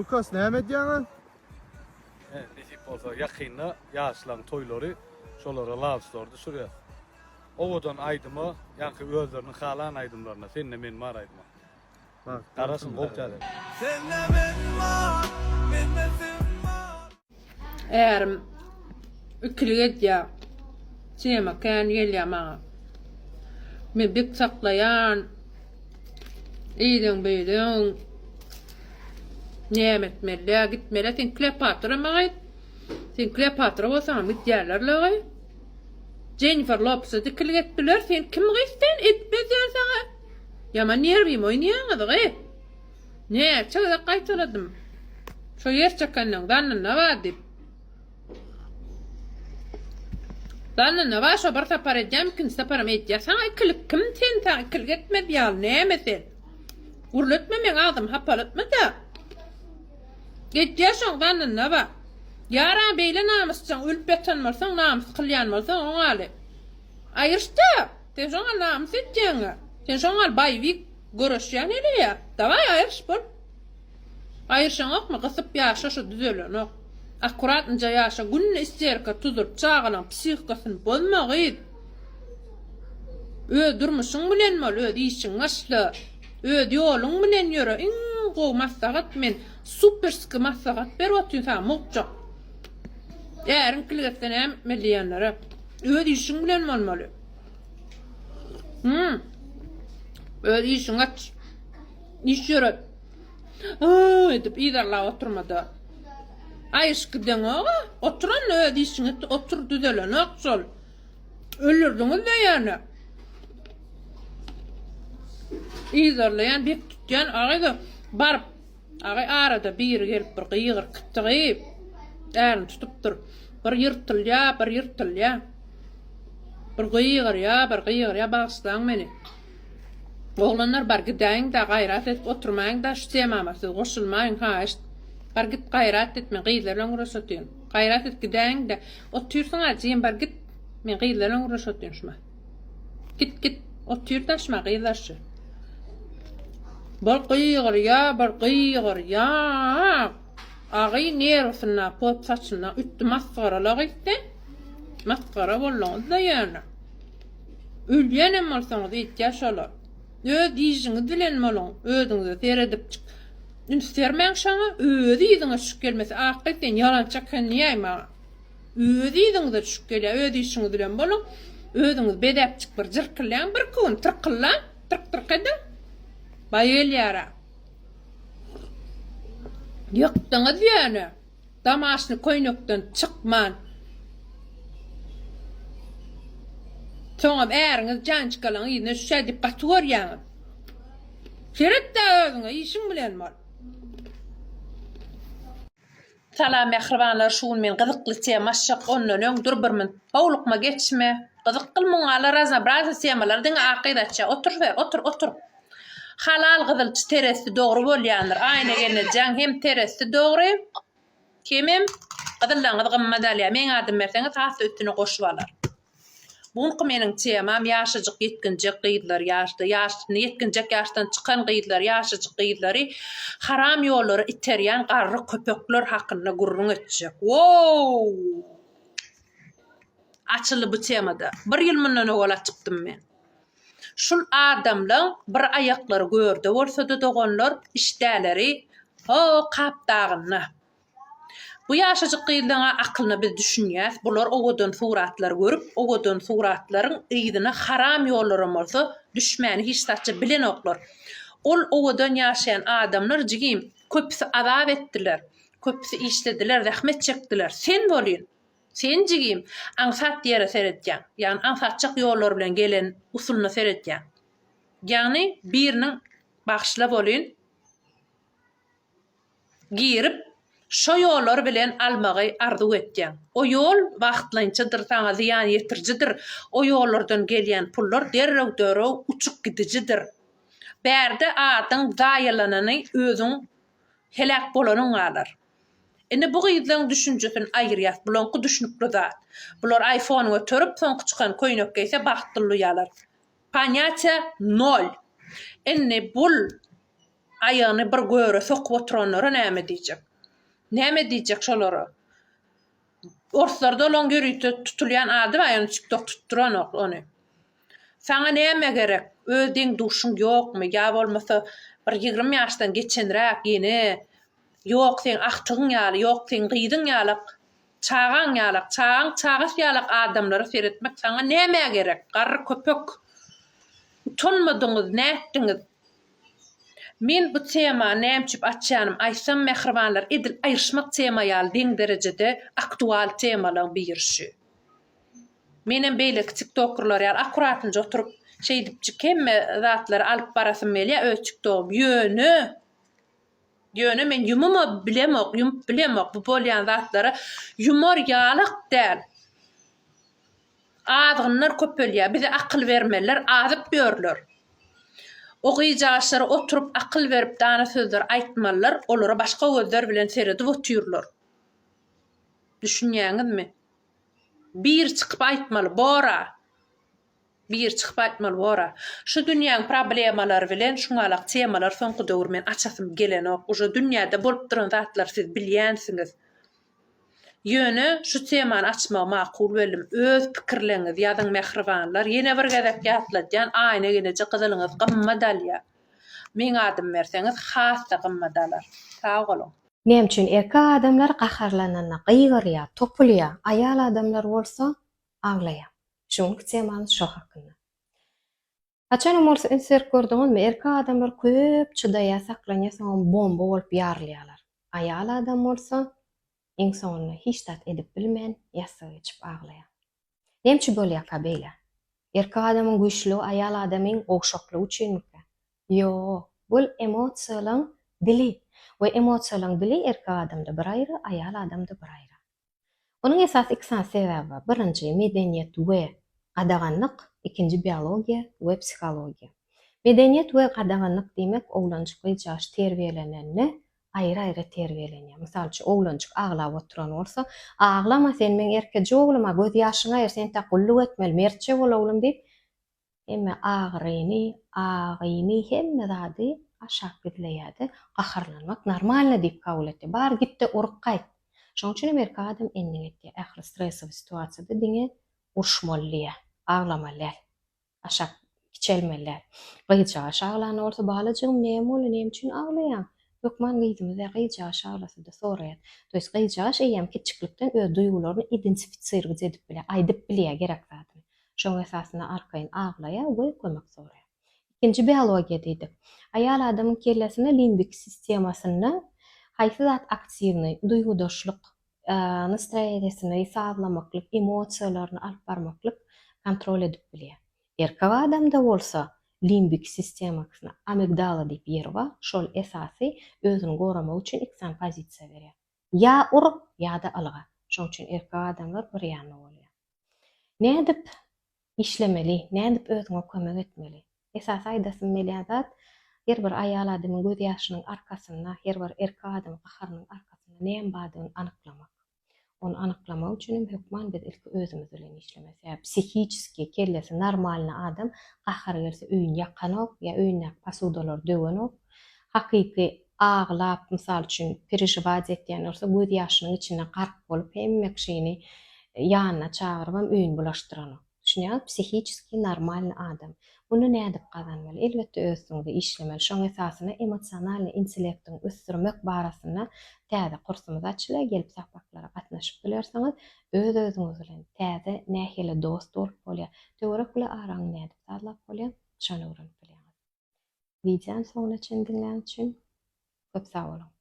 Lukas näme edýäňä? Nesip bolsa ýakynda ýaşlaň toýlary şolara love story düşürýäs. Owadan aýdyma ýaňky özleriniň halan aýdymlaryna sende men bar aýdyma. Garaşyň gowy täze. Sende men bar, mende sen bar. Ärim ikilik edýär. Tema kän gelýär maňa. Men bek saklaýan. Eýleň beýleň. Näme etmeli? Gitmeli. Sen Kleopatra maňa aýt. Sen Kleopatra bolsaňam gidýärler-le gyz. Jennifer Lopese ikilik etdiler. Sen kim gyz sen? Etmez ýaly saňa. Ýaman nerwimi oýnaýaňyz gyz. Näçe gezek gaýtaladym. Şo ýer çekenleň zannynda bar diýip. Zannynda bar şo bir sapar edýän ikinji saparam edýär. Saňa ikilik kim sen saňa ikilik etmez ýaly näme sen. Gürletme meň agzymy hapalatma-da. Edýär şoň zannynda bar. Ýaran beýle namysjaň ölüp ýatan bolsaň namys kylýan bolsaň oňaly. Aýyryş-da! Sen şoňa namys etýäň-ä. Sen şoňa baýwik Göreşýän heleýä. Dawaý aýryş bol. Aýryşaňokmy gysyp ýaşa şu düzelenok. Akkuratnyja ýaşa günde isterika tuzuryp çagalaň psihikasyny bozma gyz. Öz durmuşyň bilen bol öz işiňi başla. Öz ýoluň bilen ýöre iň gowy maslahat men superski maslahat berip otyryn saňa mugtjak. Äriň ikilik etse näme etmeli diýenlere. Öz işiň bilen bolmaly. Hmm. Öz işiňi aç. Iş ýöret. Hıı edip yzarlap oturmada. Aýyş gideňok-a. Otur onda öz işiňi et, otur düzelenok şol. Öldürdiňiz-de ýöne. Yzarlaýan, bek tutýan agyz baryp Agy arada biri gelip bir gygyrkypdygy ärini tutupdyr. Bir ýyrtylýa, bir ýyrtylýa. Bir gygyrýa, bir gygyrýa bagyşlaň meni. Oglanlar bar gidäýiň-dä gaýrat edip oturmaýyň-da şu temama siz goşulmaýyň haýyşt. Bar git gaýrat et men gyzlar bilen gürleşip otyryn. Gaýrat et gidäýiň-dä. Otyrsyň-a jigim bar git. Men gyzlar bilen gürleşip otyryn şuma. Git git otyr daşma gyzlar şu. Bir gygyrýa bir gygyrýa. Agy nerwsynda pop saçynda ütdi masgarala gyz sen. Masgara bolduňyzda ýöne. Ölýänem bolsaňyz eýtýä şolar. Öz işiňiz bilen boluň, özüňize seredipjik. Üns bermäň şoňa, özi yzyňa düşüp gelmese ak gyz sen ýalançy eken diýäý maňa. Öz yzyňyza düşüp gelýär, öz işiňiz bilen boluň. Özüňiz bezäpjik bir jyrkylýaň, birki gün tyrkyllaň, tyrk-tyrk ediň. Baý gelýär-ä. Ýykdyňyz ýöne. Damaşny köýnekden çykman. Soňam äriňiz jançkalaň yzyna düşýär diýip gaty görýäňiz. Seret-dä özüňe, işiň bilen bol. Salam mähribanlar şu gün men gyzykly tema açjak ondan öň dur bir minut howlukma geçme gyzykly muňaly raznobraziý temalar diňe ak gyz açýar oturber otur otur halal gyzylçy terezisi dogry bolýandyr Aýna gelnejäň hem terezisi dogry hemem gyzyllaňyz gymmat alýar meň adym berseňiz has-da üstüne goşup alar. Bu günki meniň temam ýaşajyk ýetginjek gyzlar ýaşda ýaşyny ýetginjek ýaşdan çykan gyzlar ýaşajyk gyzlary haram ýollara iterýän garry köpekler hakynda gürrüň etjek. Woow! Açyldy bu temada. Bir ýyl mundan owal açypdym men. Şul adamlaň bir aýaklary görde bolsada doganlar işdäleri ho Kap dagynda. Bu ýaşajyk gyzlaň-a akylyna biz düşünýäs, bular owadan suratlary görüp, owadan suratlaryň yzyna haram ýollaram bolsa düşmäni hiç zatça bilenoklar. Ol owadan ýaşaýan adamlar jigim, köpüsi azap etdiler, köpüsi işlediler, zähmet çekdiler. Sen bolyn, sen jigim, aňsat ýere seredýäň, ýagny aňsatjak ýollar bilen gelen usulyna seredýäň. Ýagny biriniň bagyşla bolyn, Girip, şo ýollar bilen almagy arzuw etýäň. O ýol wagtlaýynçadyr, saňa zyýan ýetirijidir. O ýollardan gelýän pullar derrew-derrew uçup gidijidir. Bärde adyň zaýalanany özüň heläk bolanyň galar. Indi bu gyzlaň düşünjesini aýyrýas. Bulaňky düşnükli zat. Bular iPhone göterip, soňky çykan köýnek geýse bagtly duýarlar. Ponýatiýa nol. Indi bul. Aýagyny bir göre sokup oturanlara näme diýjek? Näme diýjek şolara? Orslarda olaň ýörite tutulýan ady bar, ýöne TikTok tutduranok ony. Saňa näme gerek? Öz deň-duşuň ýokmy? Ýa bolmasa bir 20 ýaşdan geçenräk ýene ýok seň agtygyň ýaly, ýok seň gyzyň ýalak, çagaň ýalak, çagaň çagasy ýalak adamlara seretmek saňa nämä gerek? Garry köpek. Utanmadyňyz, nätdiňiz? Men bu temany näme üçin açýanym aýtsam mähribanlar edil aýryşmak tema ýaly deň derejede aktual temalaň biri şu. Menem beýleki tiktokerler ýaly akkuratynja oturyp şeýdipjik hemme zatlary alyp barasym gelýär öz tiktogym ýöne ýöne men ýumuma bilemok ýumup bilemok bu bolýan zatlara ýumar ýalak däl. Azgynlar köpelýär. Bize akyl bermeliler azyp ýörler. O gyjagaçlara oturyp akyl berip dana sözler aýtmalylar, olara başga gözler bilen seredip otyrlar. Düşünýäňizmi? Biri çykyp aýtmaly bora. Biri çykyp aýtmaly bora. Şu dünýäň problemalary bilen şuňalak temalar soňky döwür men açasym gelenok. Uje dünýäde bolup duran zatlary siz bilýänsiňiz. Ýöne şu temany açmagy makul bildim. Öz pikirleňizi ýazyň mähribanlar. Ýene bir gezek ýatladýan Aýna geneje gyzylyňyz gymmat alýar. Meň adymy berseňiz has-da gymmat alar. Sag boluň. Näme üçin erkek adamlar gaharlananda gygyrýar, topulýar, aýal adamlar bolsa aglaýar? Şu günki temamyz şo hakynda. Haçanam bolsa üns berip gördüňizmi, erkek adamlar köp çydaýar, saklanýar, soňam bomba bolup ýarylýarlar. Aýal adam bolsa iň soňunda hiç zat edip bilmän ýassyga geçip aglaýar. Näme üçin bolýarka beýle? Erkek adamyň güýçlüligi aýal adamyň gowşaklygy üçinmikä? Ýok, bul emosiýalaň dili we emosiýalaň dili erkek adamda bir aýra, aýal adamda bir aýra. Onuň esasy iki sany sebäbi bar. Birinji, medeniýet we gadaganlyk, ikinji, biologiýa we psihologiýa. Medeniýet we gadaganlyk diýmek, oglanjyk gyzjagaş terbiýelenende aýry-aýry terbiýelenýär. Mysal üçin, oglanjyk aglap oturan bolsa, Aglama, sen meň erkeji oglum-a, göz ýaşyňy aýyr, sen entäk gulluk etmeli, mertje bol oglum diýip, Hemme agyryny, agyny, hemme zady aşak gizleýärdi. Gaharlanmak normalno diýip kabul etdi. Bar git-de urup gaýt. Şonuň üçin hem erkek adam endik etýär. Ähli stressowy situasiýada diňe uruşmaly diýýär. Aglamaly däl. Aşak kiçelmeli däl. Gyzjagaş aglanda bolsa, Balajygym näme boldy, näme üçin aglaýaň? Hökman gyzymyz-ä gyzjagaş aglasa-da soraýar. To ýest gyzjagaş eýýäm kiçjiklikden öz duýgularyny identifisirowat edip bilýär, aýdyp bilýär gerek zadyny. Şoň esasynda arkaýyn aglaýar we kömek soraýar. Ikinji biologiýa diýdik. Aýal adamyň kellesinde limbiki sistemasynda haýsy zat aktiwnyý, duýgudaşlyk, nastroýeniýesini sazlamaklyk, emosiýalaryny alyp barmaklyk kontrol edip bilýär. Erkek adamda bolsa limbiki sistemasynda amigdala diýip ýeri bar, şol esasy özüni goramak üçin iki sany pozisiýa berýär. Ýa ur, ýa-da ylga. Şoň üçin erkek adamlar bir ýanda bolýar. Nädip işlemeli, nädip özüňe kömek etmeli? Esasy aýdasym gelýän zat, her bir aýal adamyň göz ýaşynyň arkasynda, her bir erkek adamyň gaharynyň arkasynda näme bardygyny anyklamak. Ony anyklamak üçin hem hökman biz ilki özümiz bilen işlemeli. Sebäbi psihiçeskiý, kellesi normalny adam gahary gelse öýüni ýakanok, ýa öýündäki posudalary döwenok. Hakyky aglap, mysal üçin, perežiwać etýän bolsa, göz ýaşynyň içinde gark bolup, hemme kişini ýanyna çagyrybam öýüni bulaşdyranok. Düşünýäňiz, psihiçeskiý normalny adam. Muny nädip gazanmaly? Elbetde öz üstüňizde işlemeli. Şoň esasynda emosionalnyý intellektiňi ösdürmek barasynda täze kursumyz açylýar, gelip sapaklara gatnaşyp bilersiňiz. Öz-özüňiz bilen täze nähili dost bolup bolýar, töwerek bile araňy nädip sazlap bolýar, şony öwrenip bilýäňiz. Wideony soňuna çenli diňläniz üçin köp sag boluň!